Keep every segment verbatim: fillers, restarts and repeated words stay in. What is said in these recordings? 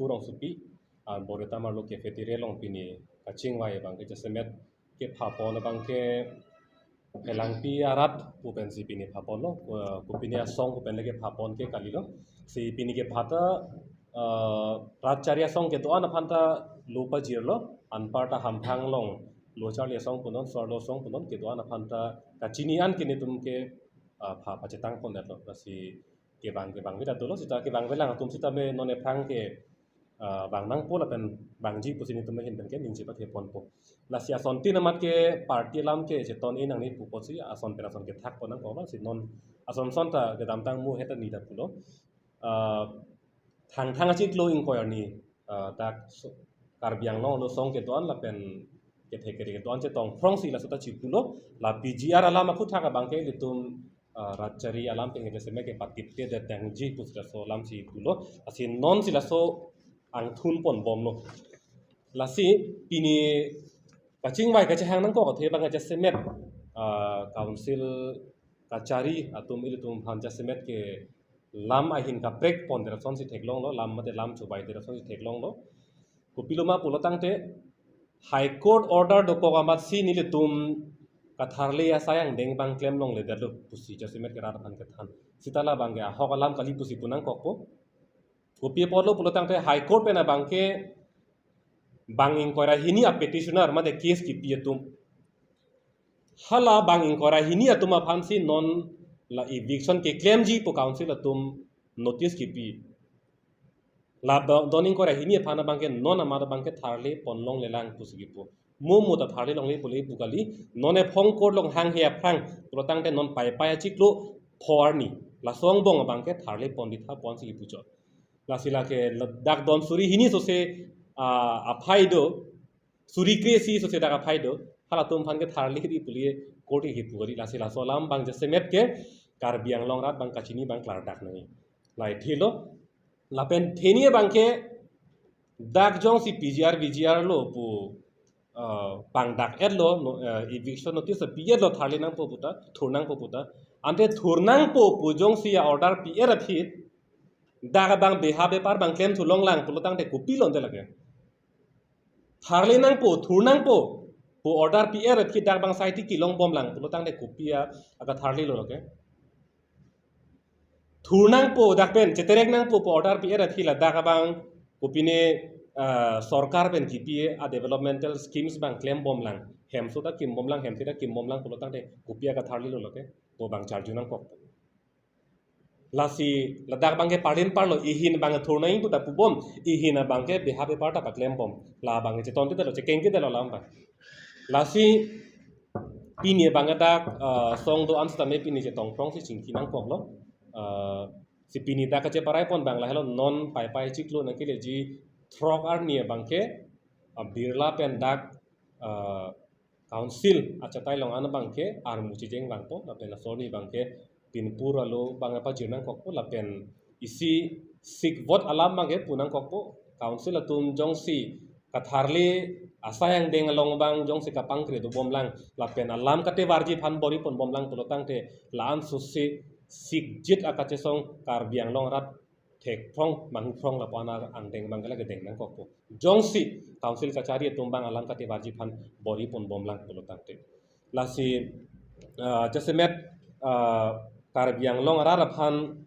Rongsopi, ah, Boreta Marlo cafeteria along pini kachingvai abang ke jasemet kepha pon abang ke Phelangpi arat pu pensi pini pha ponlo, eh, kopine asong pu pen le kepha pon ke kalilo. Si pini kepha ta, eh, Ratchari asong kedo-an aphan ta lo pajirlo, anparta hamphang along lo charli asong punon, so-arlo asong punon, kedo-an aphan ta kachini an ke netum ke, eh, pha pachetang pon detlo. Lasi kevang kevang vit dolo, seta kevang velang atum seta me non ephrang ke, ah, vang nangpo lapen vangji pusi netum ahin pen ke ningje pathe ponpo. Lasi asontin amat ke party alam ke cheton-e nangne pu apotsi ason pen ason kethak pon nangkoklo, si non ason son ta kedamtang mu heta ni ta pulo. Ah, Thangthang achiklo ingkoi arni, ah, dak so-, Karbi Anglong lo asong kedo-an lapen kethe kethe kedo-an chetong phrongsi laso ta chipulo. La P G R alam aphuthak abang ke ilitum, ah, Ratchari alam pen jasemet kepatipte det nangji pusi laso alamsi pulo. Lasi nonsi laso angthun pon bomlo. Lasi pini kachingvai kachehang nangkok athe abang jasemet, ah, council kachari atum ilitum aphan jasemet ke lam ahin kaprek pondet asonsi theklonglo, lam mate lam chobaidet asonsi theklonglo. Kopilo ma pulo tangte High Court order dokok amatsi nelitum katharle asai angdeng abang klem longledetlo pusi jasemet ke rat aphan kethan. Seta labang ke ahok alam kali pusi pu nangkokpo. Kopi apotlo pulo tangte High Court pen abang ke bang ingkoi ra hini a petitioner mate case kipi atum. Hala bang ingkoi ra hini atum aphansi non la eviction keklemji pu council atum notice kipi. La ba-, don ingkoi ra hini aphan abang ke non amat abang ke tharle pon longlelang pusi kipu. Mo mo ta tharle longle pule pu kali, non ephong court along hanghe aphrang pulo tangte non Paipai achiklo pho arni, laso angbong abang ke tharle pon ditha ponsi kipu chot. Lasi lake ladak don suri hini sose, ah, aphai do, suri kre-isi sose dak aphai do, halatum aphan ke tharle di pule court kipu kali. Lasi laso alam abang jasemet ke Karbi Anglong arat abang kachini abang klardak nangji. Lahai thelo, lapen theni abang ke dak jongsi P G R V G R lo pu, ah, pangdak-etlo, no, ah, eviction notice pi-etlo tharle nangpo pu ta, thur nangpo pu ta. Ante thur nangpo pu jongsi a-order pi-et aphi, dak abang beha bepar abang klemthu longlang pulo tangte kopilo ante lake. Tharle nangpo, thur nangpo pu order pi-et aphi dak abang saiti kelong bomlang pulo tangte kopi a, akatharlelo lake. Thur nangpo dak pen, cheterek nangpo pu order pi-et aphi ladak abang kopine, ah, sorkar pen kipi a-developmental schemes abang klem bomlang. Hemso ta kim bomlang, hemthe ta kim bomlang pulo tangte kopi akatharlelo lake. Pu abang charju nangkok. Lasi ladak abang ke parlin parlo, ihin abang thur nangji pu ta pubom, ihin abang ke beha bepar ta paklem bom. La abang ke cheton titelo, chekeng titelo alam abang. Lasi pini abang ke dak, ah, asong do-an sitame pini chetong phrongsi chingki nangkoklo. Ah, si pini dak kacheparai pon abang lahelo non Paipai achiklo nangkeleji throk arni abang ke, ah, Birla pen dak, ah, council achatai along an abang ke armu chijeng vangpo, lapen laso arni abang ke pinpur alo abang pajir nangkokpo, lapen isi sik vote alam abang ke pu nangkokpo, council atum jongsi katharle asai angdeng along abang jongsi kapangkre do bomlang, lapen alam katevarji aphan bor-i pon bomlang pulo tangte la-an sose sikjit akachesong Karbi Anglong arat thek phrong, manghu phrong lapu-an angdeng abang ke lake deng nangkokpo. Jongsi council kachari atum abang alam katevarji aphan bor-i pon bomlang pulo tangte. Lasi, ah, jasemet, ah, Karbi Anglong arat aphan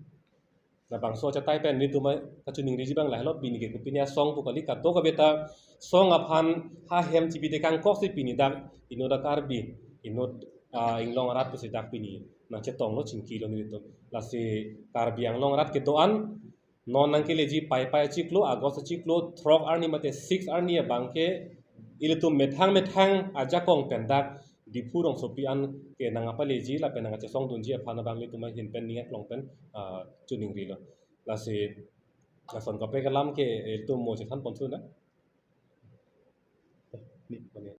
labangso achatai pen nelitum kachiningriji abang lahelo, pini ke kopine asong pu kali, kadokave ta asong aphan ha hem chibi tekangkok si pini dak inut a-Karbi, inut, ah, inglong arat pusi dak pini nangchetonglo, chingkilo nelitum. Lasi Karbi Anglong arat kedo-an non nangkeleji Paipai achiklo, August achiklo throk arni mate six arni abang ke ilitum methang methang ajakong pen dak Diphu rongsopi an ke nangpaleji lapen nangchesongdunji aphan abang ilitum ahin pen ning aklong pen, ah, chiningrilo. Lasi lason kaprek alam ke ilitum mo chethan pon thu na. Eh, ni, ni.